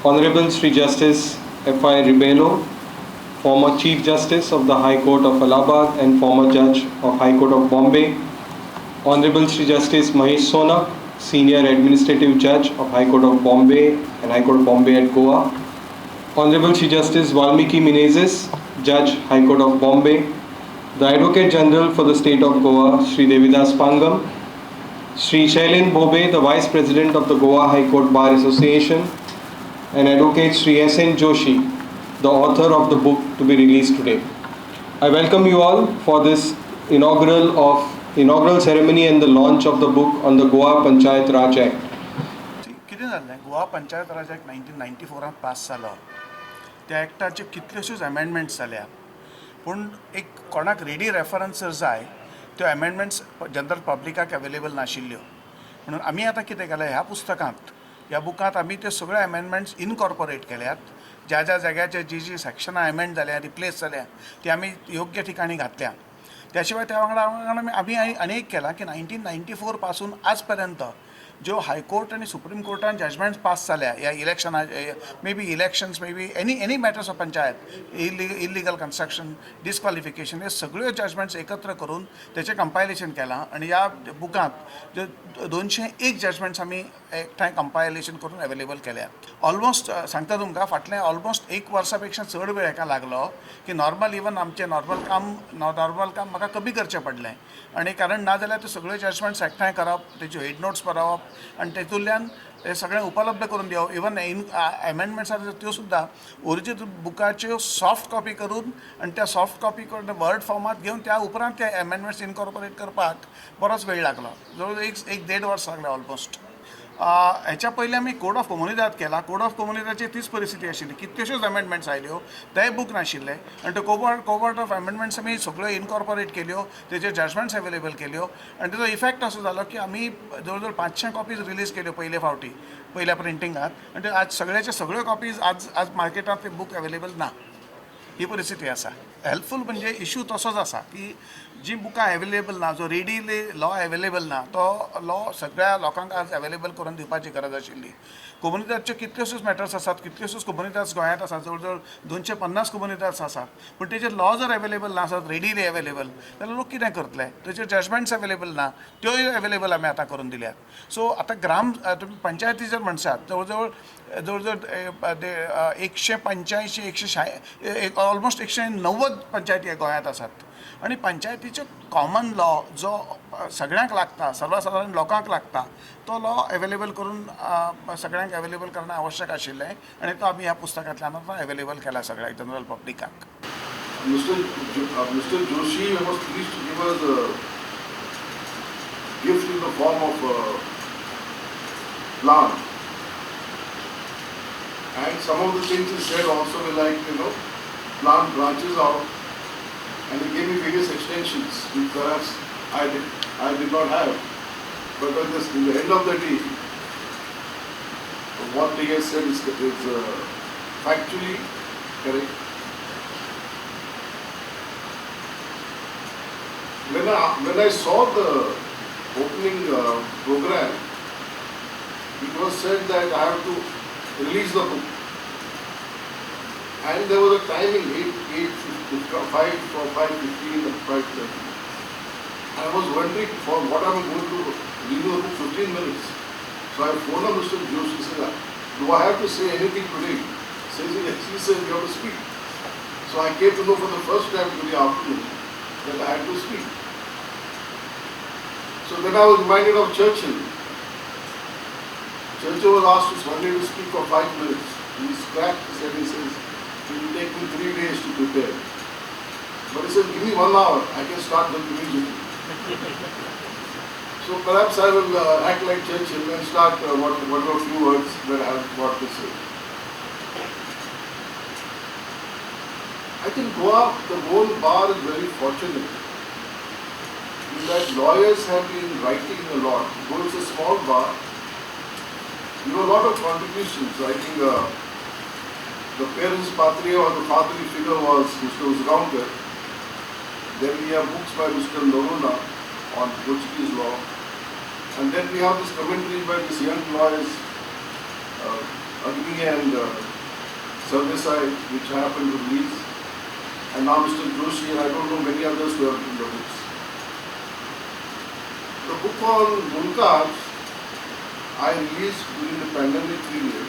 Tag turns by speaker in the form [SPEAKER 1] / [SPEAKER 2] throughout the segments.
[SPEAKER 1] Honorable Sri Justice F.I. Rebello, former Chief Justice of the High Court of Allahabad and former Judge of High Court of Bombay, Honorable Sri Justice Mahesh Sonak, Senior Administrative Judge of High Court of Bombay and High Court of Bombay at Goa, Honorable Sri Justice Valmiki Menezes, Judge, High Court of Bombay, the Advocate General for the State of Goa, Sri Devidas Pangam, Sri Shailen Bhobe, the Vice President of the Goa High Court Bar Association, and Advocate Sri S.N. Joshi, the author of the book to be released today. I welcome you all for this inaugural ceremony and the launch of the book on the Goa Panchayat Raj Act.
[SPEAKER 2] कितें जाल्लें, गोवा पंचायत राज act 1994 pass जालो. त्या एक्टाचे कितल्योश्योच amendments जाल्या, पूण एक कोणाक ready reference जर जाय, त्यो अमेंडमेंट्स जनरल पब्लिकाक अवेलेबल नाशिल्ल्यो. म्हणून आमी आतां कितें केलें, ह्या पुस्तकांत, ह्या बुकांत आमी त्यो सगळ्यो अमेंडमेंट्स इनकॉर्पोरेट केल्यात. ज्या ज्या जाग्याचेर जी जी सॅक्शनां अमेंड जाल्या, रिप्लेस जाल्या, ती आमी योग्य ठिकाणी घातल्या. त्या शिवाय त्या वांगडा वांगडा आमी आनी एक केलां की 1994 पासून आज पर्यंत ज्यो हायकोर्ट आनी सुप्रीम कोर्टान जजमेंट्स पास जाल्या ह्या इलेक्शना, may be elections, may be any matters of panchayat, illegal construction, disqualification, हे सगळ्यो जजमेंट्स एकत्र करून तेचें कंपायलेशन केलां. आनी ह्या बुकांत ज्यो 201 जजमेंट्स आमी एकठांय कंपायलेशन करून अवेलेबल केल्या. ऑलमोस्ट सांगता तुमकां, फाटलें ऑलमोस्ट एक वर्सा पेक्षा चड वेळ हेका लागलो की नॉर्मल इवन आमचें नॉर्मल काम म्हाका कमी करचें पडलें. आनी कारण ना जाल्यार त्यो सगळ्यो जजमेंट्स एकठांय करप, तेच्यो हेड नोट्स बरोवप आनी तेतूंतल्यान हे सगळें उपलब्ध करून दिवप. इवन इन अमेंडमेंट्स आसा त्यो सुद्दां ओरिजिनल बुकाच्यो सॉफ्ट कॉपी करून आनी त्या सॉफ्ट कॉपी करून वर्ड फॉर्मात घेवन त्या उपरांत ते अमेंडमेंट्स इनकॉर्पोरेट करपाक बरोच वेळ लागलो. जवळ जवळ एक एक देड वर्स लागलें ऑलमोस्ट. हेच्या पयलीं आमी कोड ऑफ कोमुनिदाद केला. कोड ऑफ कोमुनिदाची तीच परिस्थिती आशिल्ली. कितल्योश्योच अमेंडमेंट्स आयल्यो, तेय बूक नाशिल्ले आनी त्यो कोबॉर्ड ऑफ अमेंडमेंट्स आमी सगळ्यो इनकॉर्पोरेट केल्यो, तेजे जजमेंट्स अवेलेबल केल्यो. आनी तेजो इफेक्ट असो जालो की आमी जवळ जवळ 500 कॉपीज रिलीज केल्यो पयले फावटी, पयल्या प्रिंटिंगात. आनी त्यो आज सगळ्याचे सगळ्यो कॉपीज आज आज मार्केटांत ते बूक अवेलेबल ना, ही परिस्थिती आसा. हेल्पफूल म्हणजे इशू तसोच आसा की जी बुकां अवेलेबल ना, जो रेडीली लॉ अवेलेबल ना, तो लॉ सगळ्या लोकांक आज अवेलेबल करून दिवपाची गरज आशिल्ली. कोमुनिदादच्यो कितल्योश्योच मॅटर्स आसात, कितल्योश्योच कोमुनिदाद गोंयांत आसात, जवळ जवळ 250 कोमुनिदाद आसात, पूण तेजेर लॉ जर अवेलेबल ना आसत रेडीली अवेलेबल जाल्यार लोक कितें करतले? तेचेर जजमेंट्स अवेलेबल ना, त्योय अवेलेबल आमी आतां करून दिल्यात. सो आतां ग्राम तुमी पंचायती जर म्हणशात, जवळ जवळ 185, 186, ऑलमोस्ट 190 पंचायती गोंयांत आसात. आनी पंचायतीचो कॉमन लॉ जो सगळ्यांक लागता, सर्वसाधारण लोकांक लागता, तो लॉ अवेलेबल करून सगळ्यांक अवेलेबल करणं आवश्यक आशिल्लें आनी तो आमी ह्या पुस्तकांतल्यान आतां अवेलेबल केला सगळ्या general पब्लिकाक.
[SPEAKER 3] Mr. Joshi was pleased to give us a gift in the form of a plant. And some of the things he said also were like, plant branches out. And he gave me various extensions, which perhaps I did not have. But in the end of the day, what he has said is factually correct. When I saw the opening program, it was said that I have to release the book. And there was a timing, 8, 8, 5 or 5:15 and 5:30. I was wondering for what am I going to review the book 15 minutes. So I phoned up Mr. Joshi, said, "Do I have to say anything today?" Says, "Yes," he said, "you have to speak." So I came to know for the first time today afternoon that I had to speak. So then I was reminded of Churchill. Churchill was asked to one day to speak for 5 minutes. He scratched his head, he says, "It will take me 3 days to prepare." But he says, "Give me 1 hour, I can start them immediately." So perhaps I will act like Churchill and start whatever few words that I have got to say. I think Goa, the whole bar is very fortunate in that lawyers have been writing a lot. Though it's a small bar, you know, a lot of contributions. I think the parens patria or the fatherly figure was Mr. Usgaonkar. Then we have books by Mr. Noronha on Portuguese law. And then we have this commentary by this young lawyers, Agni and Sardesai, which happened to release, and now Mr. Joshi, and I don't know many others who have written the books. The book on Mundkars I released during the pandemic period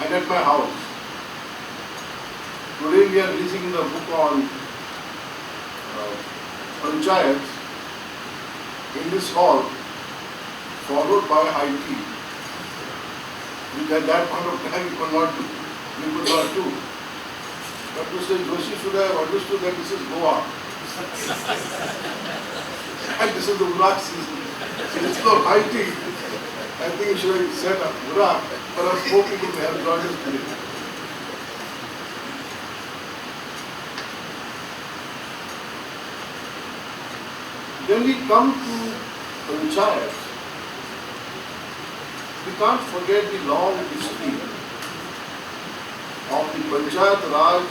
[SPEAKER 3] and at my house. Today we are releasing the book on Panchayats in this hall, followed by high tea, which at that point of time we could not do. But Mr. Joshi should have understood that this is Goa. And this is the Urak season. So instead of high tea, I think you should have said Urak, perhaps more people may have joined us today. When we come to Panchayats, we can't forget the long history of the Panchayat Raj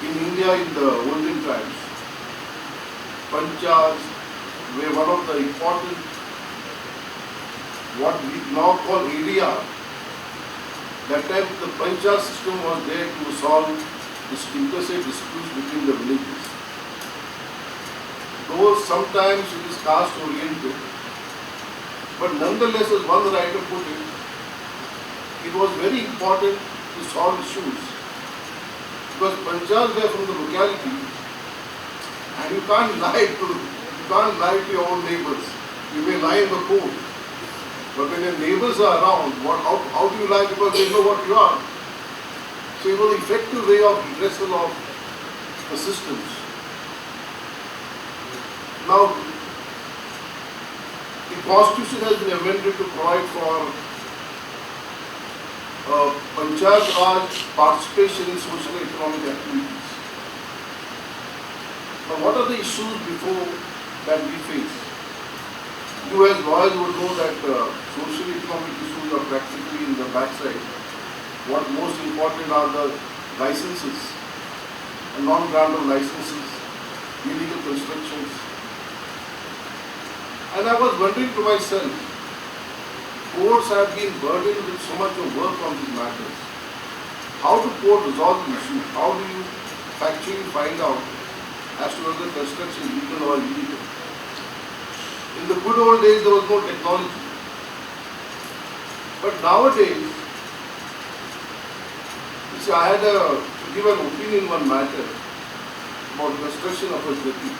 [SPEAKER 3] in India in the olden times. Panchayats were one of the important, what we now call ADR. That time the Panchayat system was there to solve this inter-se disputes between the villages. Though sometimes it is caste oriented, but nonetheless, as one writer put it, it was very important to solve issues because Panchayats were from the locality, and you can't lie to your own neighbors. You may lie in the court, but when your neighbors are around, how do you lie? Because they know what you are. So it was an effective way of redressal of the systems. Now, the Constitution has been amended to provide for Panchayat Raj participation in social and economic activities. Now, what are the issues before that we face? You as lawyers would know that social economic issues are practically in the backside. What most important are the licenses, and non-grant of licenses, illegal constructions. And I was wondering to myself, courts have been burdened with so much of work on these matters. How do court resolve the issue? How do you factually find out as to whether construction is legal or illegal? In the good old days, there was no technology. But nowadays, you see, I had to give an opinion on one matter about construction of a jetty.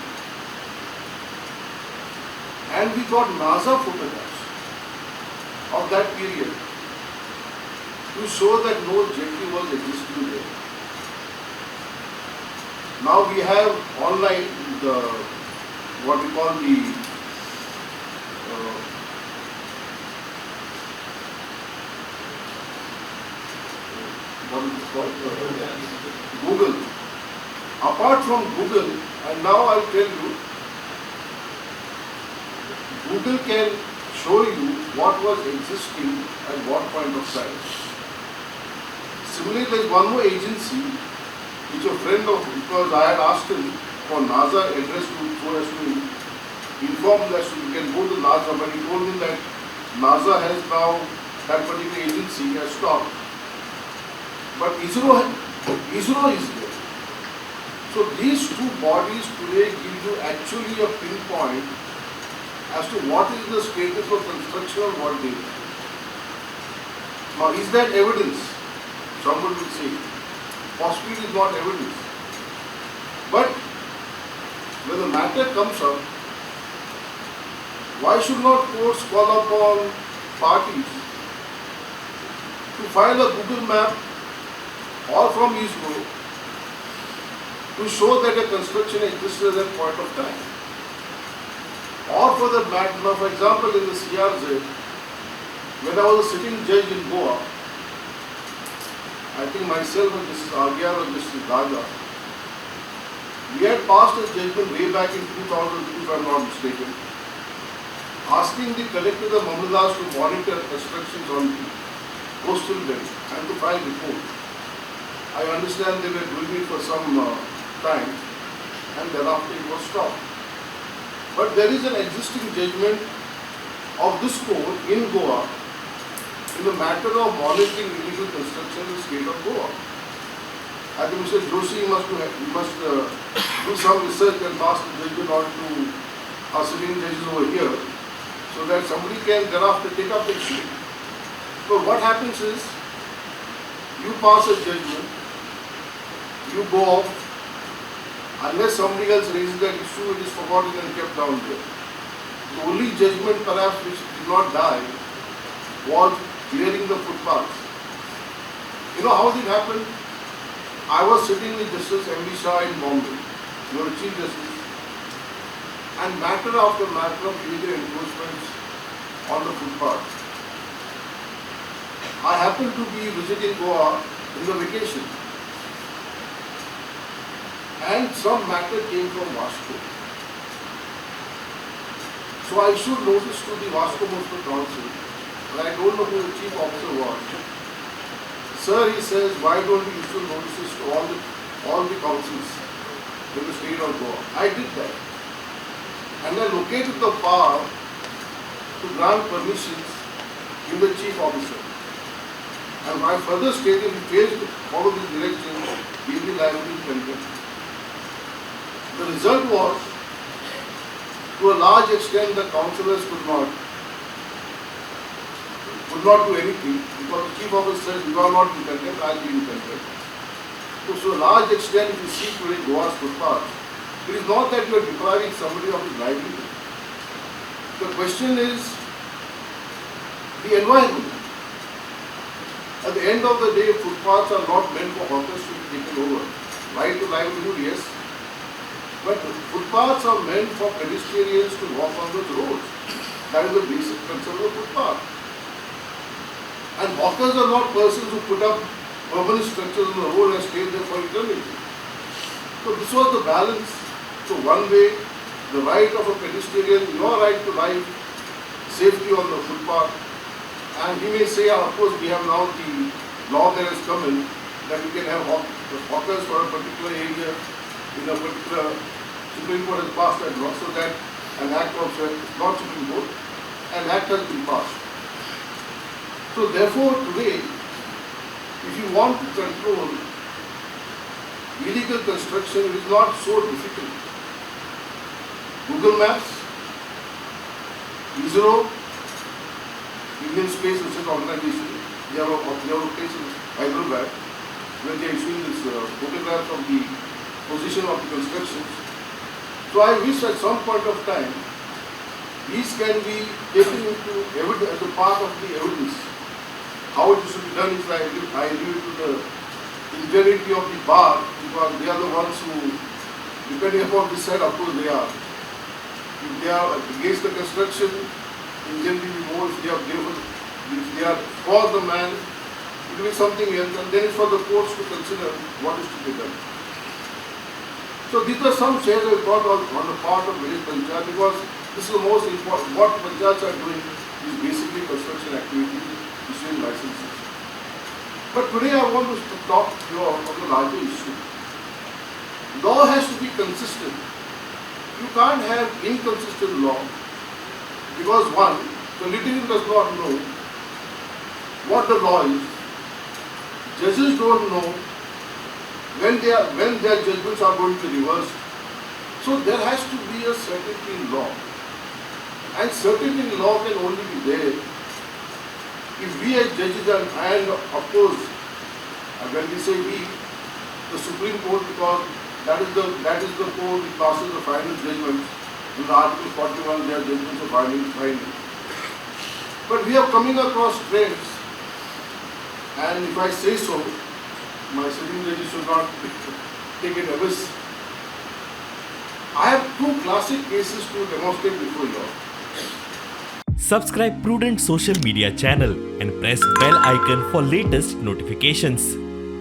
[SPEAKER 3] And we got NASA photographs of that period to show that no jetty was existing there. Now we have online the what we call the what is it called? Google. Apart from Google, and now I'll tell you, Google can show you what was existing at what point of time. Similarly, there is one more agency which a friend of, because I had asked him for NASA address to, so as to inform that so you can go to NASA, but he told me that NASA has now, that particular agency has stopped. But ISRO is there. So these two bodies today give you actually a pinpoint as to what is the status of construction or what date. Now, is that evidence? Someone will say, possibly it is not evidence. But when the matter comes up, why should not courts call upon parties to file a Google map or from ISRO to show that a construction existed at that point of time? Or for that matter, now for example, in the CRZ, when I was a sitting judge in Goa, I think myself and Justice Aguiar or Justice Daga, we had passed a judgment way back in 2002, if I am not mistaken, asking the collector of Mamladas to monitor constructions on the coastal belt and to file report. I understand they were doing it for some time, and thereafter it was stopped. But there is an existing judgment of this court in Goa in the matter of monitoring illegal construction in the state of Goa. I think Mr. Joshi must do some research and pass the judgment on to our sitting judges over here, so that somebody can thereafter take up the issue. But what happens is, you pass a judgment, you go off, unless somebody else raises that issue, it is forgotten and kept down there. The only judgment perhaps which did not die was clearing the footpaths. You know how did it happen? I was sitting with Justice M.V. Shah in Bombay, you were Chief Justice, and matter after matter of illegal encroachments on the footpath. I happened to be visiting Goa in the vacation, and some matter came from Vasco. So I issued notice to the Vasco Municipal Council, but I don't know who the chief officer was. Sir, he says, why don't you issue notices to all the councils in the state of Goa? I did that. And I located the power to grant permissions in the chief officer. And I further stated, if he fails to follow this direction, he will be liable in contempt. The result was, to a large extent, the councillors could not do anything, because the chief officer says, you are not in contempt, I will be in contempt. So, to a large extent, if you see today Goa's footpaths, it is not that you are depriving somebody of his livelihood. The question is the environment. At the end of the day, footpaths are not meant for hawkers to be taken over. Right to livelihood, yes. But footpaths are meant for pedestrians to walk on those roads. That is the basic concept of footpath. And hawkers are not persons who put up permanent structures on the road and stay there for eternity. So this was the balance. So one way, the right of a pedestrian, your right to life, safety on the footpath. And he may say, of course, we have now the law that has come in, that you can have hawkers for a particular area in a particular, Supreme Court has passed that law, so that an act of, not Supreme Court, an act has been passed. So therefore today, if you want to control illegal construction, it is not so difficult. Google Maps, ISRO, Indian Space Research Organization, they have a place in Hyderabad where they are issuing this photographs of the position of the constructions. So I wish at some point of time, these can be taken into evidence as a part of the evidence. How it should be done is I leave it to the ingenuity of the bar, because they are the ones who, depending upon this side, of course they are. If they are against the construction, ingenuity will be more. If they are for the man, it will be something else, and then it's for the courts to consider what is to be done. So these are some shares I got on the part of village panchayat, because this is the most important. What panchayats are doing is basically construction activities, issuing licenses. But today I want to talk here on the larger issue. Law has to be consistent. You can't have inconsistent law, because one, the litigant does not know what the law is. Judges don't know when their judgments are going to be reversed. So there has to be a certainty in law. And certainty in law can only be there if we as judges and of course, when we say we, the Supreme Court, because that is the court which passes the final judgments. In the Article 41, their judgments are final. But we are coming across trends, and if I say so, my sitting judges should not take it amiss. I have two classic cases to demonstrate before you all.
[SPEAKER 4] Subscribe Prudent Social Media channel and press bell icon for latest notifications.